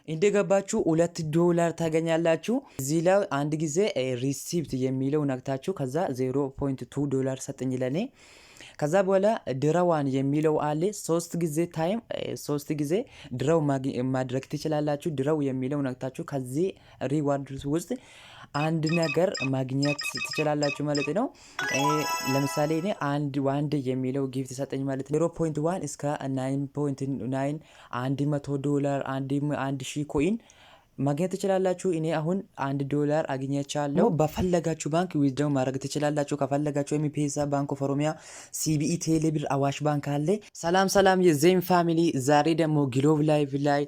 እንደገባችሁ 2 ዶላር ታገኛላችሁ። እዚህ ላይ አንድ ጊዜ receipt የሚለው ነክታችሁ ከዛ 0.2 ዶላር ሰጠኝ ለኔ። ከዛ በኋላ draw one የሚለው አለ። ሶስት ጊዜ time ሶስት ጊዜ draw ማድረግ ትችላላችሁ። Draw የሚለው ነክታችሁ ከዚህ reward ውስጥ አንድ ነገር ማግኘት ትችላላችሁ ማለት ነው። ለምሳሌ እኔ አንድ one day የሚለው gift ሰጠኝ ማለት ነው። 0.1 እስከ 9.9 100 ዶላር፣ 1000 coin ማግኘት ትችላላችሁ። እኔ አሁን 1 ዶላር አግኝቻለሁ። በፈለጋችሁ ባንክ withdraw ማድረግ ትችላላችሁ። ከፈለጋችሁ M-Pesa፣ Bank of Oromia፣ CBE፣ ቴሌብር፣ አዋሽ ባንክ አለ። ሰላም ሰላም የዜም family፣ ዛሬ ደግሞ Glove Live ላይ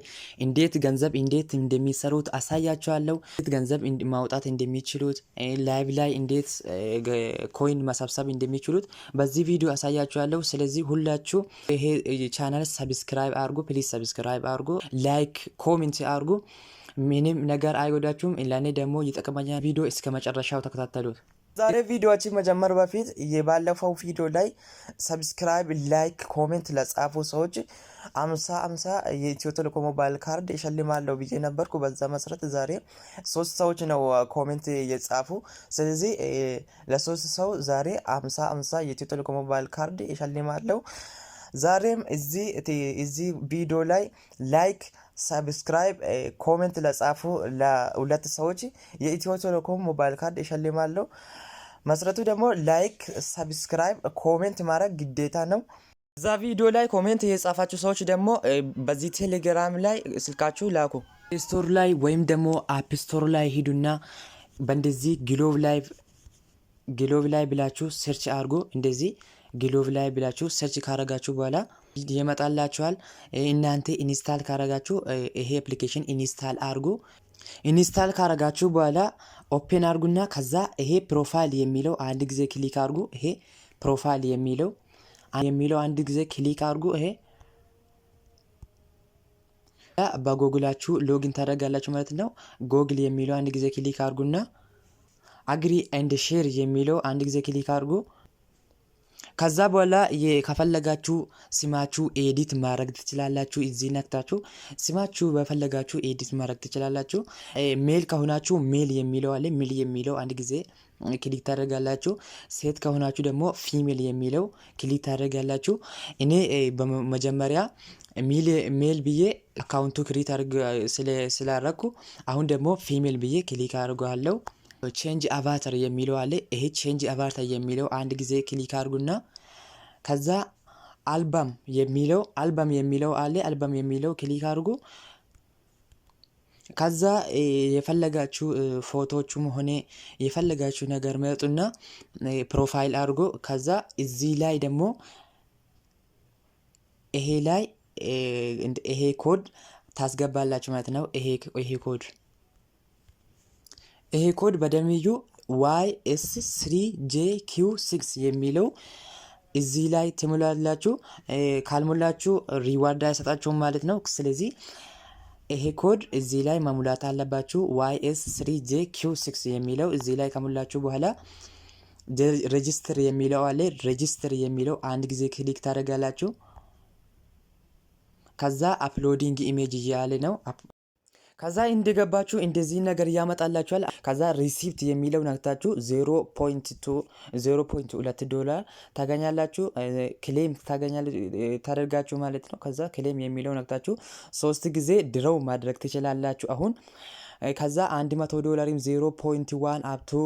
እንዴት ገንዘብ እንዴት እንደሚሰሩት አሳያችኋለሁ። እንዴት ገንዘብ ማውጣት እንደሚችሉት፣ live ላይ እንዴት coin መሰብሰብ እንደሚችሉት በዚህ ቪዲዮ አሳያችኋለሁ። ስለዚህ ሁላችሁ ይሄ channel subscribe አድርጉ፣ please subscribe አድርጉ፣ like comment አድርጉ። ምንም ነገር አይጎዳችሁም። ለእኔ ደግሞ ይጠቅመኛል። ቪዲዮ እስከ መጨረሻው ተከታተሉት። ዛሬ ቪዲዮችን መጀመር በፊት የባለፈው ቪዲዮ ላይ subscribe፣ like፣ comment ለጻፉ ሰዎች 50 50 የኢትዮ ቴሌኮም ሞባይል ካርድ እሸልማለሁ ብዬ ነበርኩ። በዛ መሰረት ዛሬ ሶስት ሰዎች ነው comment የጻፉ። ስለዚህ ለሶስት ሰው ዛሬ 50 50 የኢትዮ ቴሌኮም ሞባይል ካርድ እሸልማለሁ። ዛሬም እዚህ ቪዲዮ ላይ like፣ subscribe፣ comment ለጻፉ ለሁለት ሰዎች የኢትዮ ቴሌኮም ሞባይል ካርድ እሸልማለሁ። መሰረቱ ደግሞ like፣ subscribe፣ comment ማድረግ ግዴታ ነው። እዛ ቪዲዮ ላይ comment የጻፋችሁ ሰዎች ደግሞ በዚህ ቴሌግራም ላይ ስልካችሁ ላኩ። Store ላይ ወይም ደግሞ App Store ላይ ሂዱና በእንደዚህ Glove Live፣ Glove Live ብላችሁ search አድርጉ። እንደዚህ Glove Live ብላችሁ search ካረጋችሁ በኋላ ይመጣላችኋል። እናንተ install ካረጋችሁ ይሄ application install አድርጉ። Install ካረጋችሁ በኋላ open አድርጉና ከዛ ይሄ profile የሚለው አንድ ጊዜ click አድርጉ። ይሄ profile የሚለው አንድ ጊዜ click አድርጉ። ይሄ በ Google ኣችሁ login ታደርጋላችሁ ማለት ነው። ጎግል የሚለው አንድ ጊዜ click አድርጉና agree and share የሚለው አንድ ጊዜ click አድርጉ። ከዛ በኋላ ከፈለጋችሁ ስማችሁ edit ማድረግ ትችላላችሁ። እዚህ ነክታችሁ ስማችሁ በፈለጋችሁ edit ማድረግ ትችላላችሁ። Male ከሆናችሁ male የሚለው አለ። Male የሚለው አንድ ጊዜ click ታደርጋላችሁ። ሴት ከሆናችሁ ደግሞ female የሚለው click ታደርጋላችሁ። እኔ በመጀመሪያ male ብዬ account ኡ create ስላረኩ አሁን ደግሞ female ብዬ click አድርገዋለሁ። Change avatar የሚለው አለ። ይሄ change avatar የሚለው አንድ ጊዜ click አድርጉና ከዛ አልበም የሚለው አለ። አልበም የሚለው click አድርጉ። ከዛ የፈለጋችሁ ፎቶዎቹም ሆነ የፈለጋችሁ ነገር መጡና profile አድርጎ ከዛ እዚህ ላይ ደግሞ ይሄ ላይ ይሄ ኮድ ታስገባላችሁ ማለት ነው። ይሄ ኮድ በደምዩ YS3JQ6 የሚለው እዚህ ላይ ትሞላላችሁ። ካልሞላችሁ reward አይሰጣችሁም ማለት ነው። ስለዚህ ይሄ ኮድ እዚህ ላይ መሙላት አለባችሁ። YS3JQ6 የሚለው እዚህ ላይ ከሞላችሁ በኋላ register የሚለው አለ። Register የሚለው አንድ ጊዜ click ታደርጋላችሁ። ከዛ uploading image እያለ ነው። ከዛ እንደገባችሁ እንደዚህ ነገር ያመጣላችኋል። ከዛ receipt የሚለው ነክታችሁ 0.2 0.2 ዶላር ታገኛላችሁ። Claim ታደርጋችሁ ማለት ነው። ከዛ claim የሚለው ነክታችሁ ሶስት ጊዜ draw ማድረግ ትችላላችሁ። አሁን ከዛ 100 ዶላርም 0.1 up to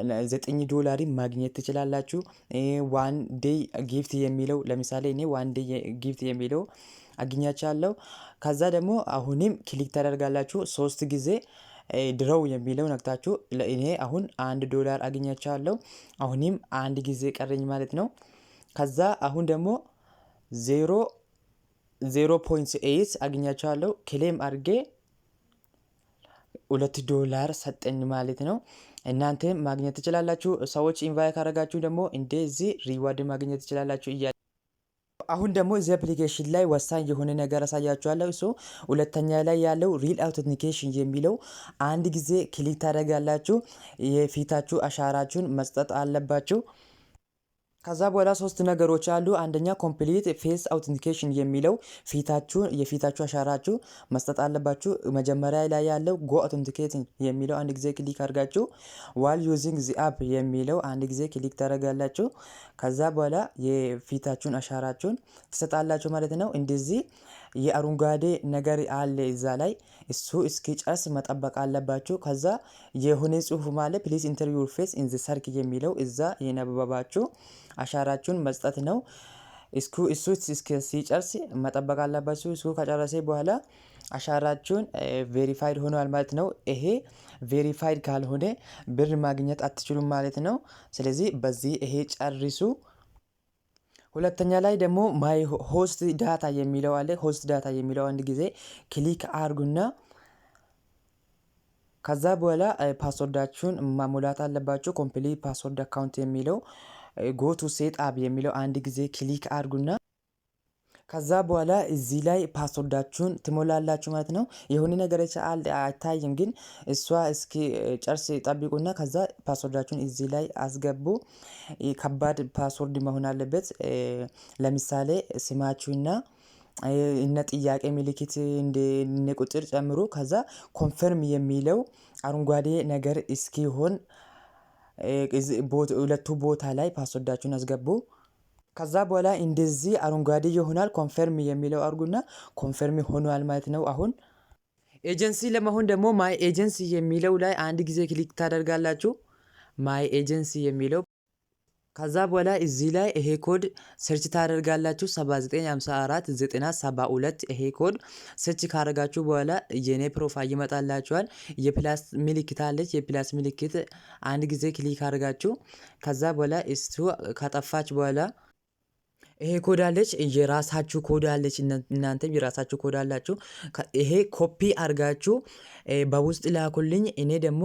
9 ዶላርም ማግኘት ትችላላችሁ። One day gift የሚለው ለምሳሌ እኔ one day gift የሚለው አግኝቻለሁ። ከዛ ደግሞ አሁንም click ታደርጋላችሁ፣ ሶስት ጊዜ draw የሚለው ነክታችሁ እኔ አሁን 1 ዶላር አግኝቻለሁ። አሁንም አንድ ጊዜ ቀረኝ ማለት ነው። ከዛ አሁን ደግሞ 0.8 አግኝቻለሁ። Claim አድርጌ 2 ዶላር ሰጠኝ ማለት ነው። እናንተም ማግኘት ትችላላችሁ። ሰዎች invite ካደረጋችሁ ደግሞ እንደዚህ reward ማግኘት ትችላላችሁ እያ አሁን ደግሞ እዚህ application ላይ ወሳኝ የሆነ ነገር አሳያችኋለሁ። እሱ ሁለተኛ ላይ ያለው real authentication የሚለው አንድ ጊዜ click ታደርጋላችሁ። የፊታችሁ አሻራችሁን መስጠት አለባችሁ። ከዛ በኋላ ሶስት ነገሮች አሉ። አንደኛ complete face authentication የሚለው ፊታችሁ የፊታችሁ አሻራችሁ መስጠት አለባችሁ። መጀመሪያ ላይ ያለው go authenticate የሚለው አንድ ጊዜ click አድርጋችሁ while using the app የሚለው አንድ ጊዜ click ታደርጋላችሁ። ከዛ በኋላ የፊታችሁን አሻራችሁን ትሰጣላችሁ ማለት ነው። እንደዚህ የአረንጓዴ ነገር አለ እዛ ላይ፣ እሱ እስኪጨርስ መጠበቅ አለባችሁ። ከዛ የሆነ ጽሁፍ ማለት "Please enter your face in the circle" የሚለው እዛ የነበባችሁ አሻራችሁን መስጠት ነው። እሱ ሲጨርስ መጠበቅ አለባችሁ። እሱ ከጨረሰ በኋላ አሻራችሁን verified ሆኗል ማለት ነው። ይሄ verified ካልሆነ ብር ማግኘት አትችሉም ማለት ነው። ስለዚህ በዚህ ይሄ ጨርሱ። ሁለተኛ ላይ ደግሞ my host data የሚለው አለ። Host data የሚለው አንድ ጊዜ click አርጉና ከዛ በኋላ password ኣችሁን መሙላት አለባችሁ። Complete password account የሚለው go to set up የሚለው አንድ ጊዜ click አርጉና ከዛ በኋላ እዚህ ላይ password ኣችሁን ትሞላላችሁ ማለት ነው። የሆነ ነገር አይታይም፣ ግን እሷ እስኪ ጨርስ ጠብቁና ከዛ password ኣችሁን እዚህ ላይ አስገቡ። ከባድ password መሆን አለበት። ለምሳሌ ስማችሁና እነ ጥያቄ ምልክት እንደ ቁጥር ጨምሩ። ከዛ confirm የሚለው አረንጓዴ ነገር እስኪሆን ሁለቱ ቦታ ላይ password ኣችሁን አስገቡ። ከዛ በኋላ እንደዚህ አረንጓዴ ይሆናል። Confirm የሚለው አርጉና confirm ሆኗል ማለት ነው። አሁን ኤጀንሲ ለመሆን ደግሞ my agency የሚለው ላይ አንድ ጊዜ click ታደርጋላችሁ። My agency የሚለው ከዛ በኋላ እዚህ ላይ ይሄ code search ታደርጋላችሁ። 7954 972 ይሄ code search ካደረጋችሁ በኋላ የኔ profile ይመጣላችኋል። የ plus ምልክት አለች። የ plus ምልክት አንድ ጊዜ click አድርጋችሁ ከዛ በኋላ እሱ ከጠፋች በኋላ ይሄ ኮድ አለች፣ የራሳችሁ ኮድ አለች። እናንተም የራሳችሁ ኮድ አላችሁ። ይሄ ኮፒ አድርጋችሁ በውስጥ ላኩልኝ። እኔ ደግሞ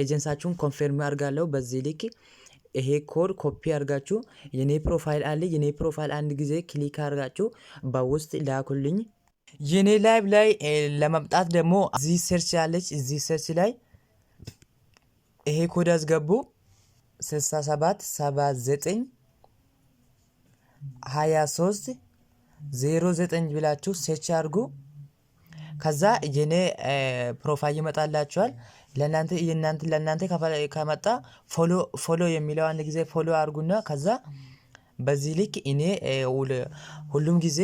ኤጀንሳችሁን confirm አድርጋለሁ። በዚህ ልክ ይሄ code copy አድርጋችሁ የኔ profile አለ። የኔ profile አንድ ጊዜ click አድርጋችሁ በውስጥ ላኩልኝ። የኔ live ላይ ለመምጣት ደግሞ እዚህ search ያለች፣ እዚህ search ላይ ይሄ ኮድ አስገቡ፣ 67 79 23 09 ብላችሁ search አድርጉ። ከዛ የኔ profile ይመጣላችኋል። ለእናንተ የእናንተ ለእናንተ ከመጣ follow የሚለው አንድ ጊዜ follow አድርጉና ከዛ በዚህ ልክ እኔ ሁሉም ጊዜ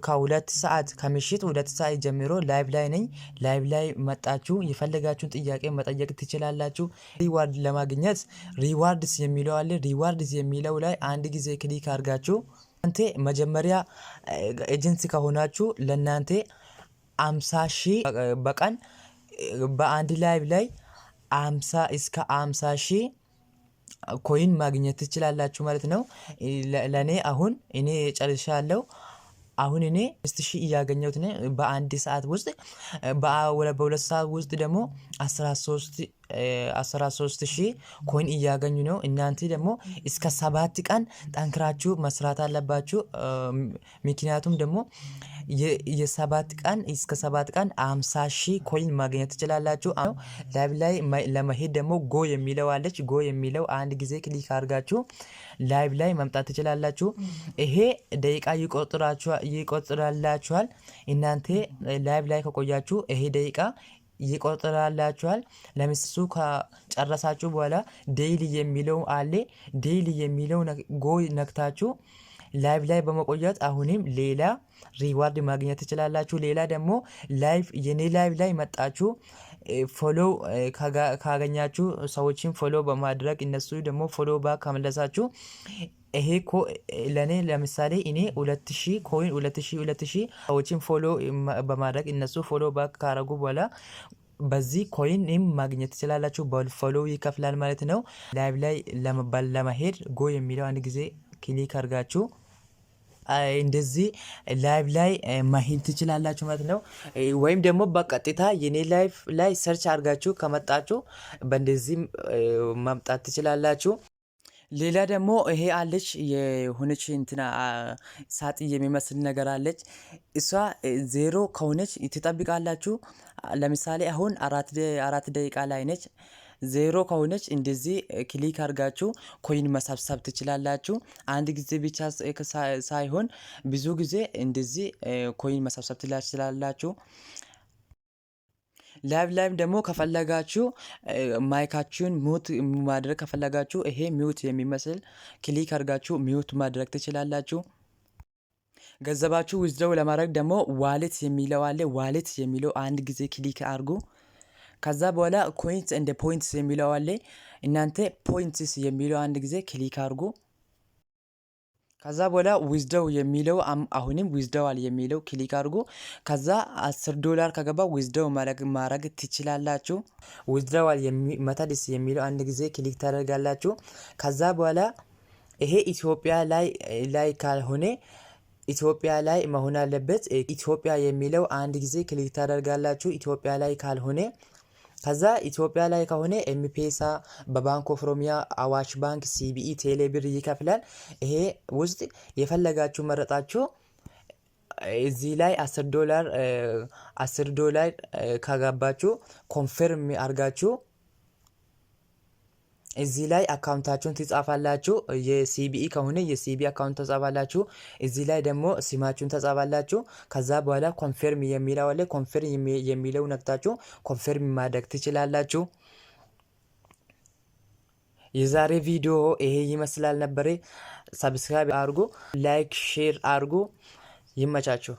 ከ2 ሰዓት፣ ከምሽት 2 ሰዓት ጀምሮ live ላይ ነኝ። Live ላይ መጣችሁ የፈለጋችሁን ጥያቄ መጠየቅ ትችላላችሁ። Reward ለማግኘት rewards የሚለው አለ። Rewards የሚለው ላይ አንድ ጊዜ click አድርጋችሁ እናንተ መጀመሪያ ኤጀንሲ ከሆናችሁ ለእናንተ 50,000 በቀን በአንድ live ላይ 50 እስከ 50,000 coin ማግኘት ትችላላችሁ ማለት ነው። ለእኔ አሁን እኔ ጨርሻለሁ። አሁን እኔ 5,000 እያገኘሁት ነው በአንድ ሰዓት ውስጥ፣ በ2 ሰዓት ውስጥ ደግሞ 13,000 coin እያገኙ ነው። እናንተ ደግሞ እስከ 7 ቀን ጠንክራችሁ መስራት አለባችሁ። ምክንያቱም ደግሞ የ7 ቀን እስከ 7 ቀን 50,000 coin ማግኘት ትችላላችሁ። Live ላይ ለመሄድ ደግሞ go የሚለው አለች። Go የሚለው አንድ ጊዜ click አድርጋችሁ live ላይ መምጣት ትችላላችሁ። ይሄ ደቂቃ ይቆጥራላችኋል። እናንተ live ላይ ከቆያችሁ ይሄ ደቂቃ ይቆጥራላችኋል። ለምሱ ከጨረሳችሁ በኋላ daily የሚለው አለ። Daily የሚለው go ነክታችሁ live ላይ በመቆየት አሁንም ሌላ reward ማግኘት ትችላላችሁ። ሌላ ደግሞ live የኔ live ላይ መጣችሁ follow ካገኛችሁ፣ ሰዎችን follow በማድረግ እነሱ ደግሞ follow back ከመለሳችሁ ይሄ ኮ ለእኔ ለምሳሌ እኔ 2000 coin 2000 2000 ሰዎችን follow በማድረግ እነሱ follow back ካረጉ በኋላ በዚህ coin ም ማግኘት ትችላላችሁ። በ follow ይከፍላል ማለት ነው። Live ላይ ለመባል ለመሄድ go የሚለው አንድ ጊዜ click አድርጋችሁ እንደዚህ live ላይ መሄድ ትችላላችሁ ማለት ነው። ወይም ደግሞ በቀጥታ የኔ live ላይ search አድርጋችሁ ከመጣችሁ በእንደዚህ መምጣት ትችላላችሁ። ሌላ ደግሞ ይሄ አለች፣ የሆነች እንትና ሳጥን የሚመስል ነገር አለች። እሷ ዜሮ ከሆነች ትጠብቃላችሁ። ለምሳሌ አሁን 4 4 ደቂቃ ላይ ነች። 0 ከሆነች እንደዚህ click አድርጋችሁ coin መሰብሰብ ትችላላችሁ። አንድ ጊዜ ብቻ ሳይሆን ብዙ ጊዜ እንደዚህ coin መሰብሰብ ትችላላችሁ። Live ላይም ደግሞ ከፈለጋችሁ mic ኣችሁን mute ማድረግ ከፈለጋችሁ ይሄ mute የሚመስል click አድርጋችሁ mute ማድረግ ትችላላችሁ። ገንዘባችሁ withdraw ለማድረግ ደግሞ wallet የሚለው አለ። Wallet የሚለው አንድ ጊዜ click አድርጉ። ከዛ በኋላ coins and points የሚለው አለ። እናንተ points የሚለው አንድ ጊዜ click አድርጉ። ከዛ በኋላ withdraw የሚለው፣ አሁንም withdrawal የሚለው click አድርጉ። ከዛ 10 ዶላር ከገባ withdraw ማድረግ ትችላላችሁ። Withdrawal methods የሚለው አንድ ጊዜ click ታደርጋላችሁ። ከዛ በኋላ ይሄ ኢትዮጵያ ላይ ካልሆነ ኢትዮጵያ ላይ መሆን አለበት። ኢትዮጵያ የሚለው አንድ ጊዜ click ታደርጋላችሁ፣ ኢትዮጵያ ላይ ካልሆነ። ከዛ ኢትዮጵያ ላይ ከሆነ M-Pesa፣ በባንክ ኦፍ ኦሮሚያ፣ አዋሽ ባንክ፣ CBE፣ ቴሌብር ይከፍላል። ይሄ ውስጥ የፈለጋችሁ መረጣችሁ እዚህ ላይ 10 ዶላር ካገባችሁ confirm አድርጋችሁ እዚህ ላይ account ኣችሁን ትጻፋላችሁ። የ CBE ከሆነ የ CBE account ትጻፋላችሁ። እዚህ ላይ ደግሞ ስማችሁን ትጽፋላችሁ። ከዛ በኋላ confirm የሚለው አለ። Confirm የሚለው ነክታችሁ confirm ማድረግ ትችላላችሁ። የዛሬ ቪዲዮ ይሄ ይመስላል ነበር። Subscribe አድርጉ፣ like፣ share አድርጉ። ይመቻችሁ።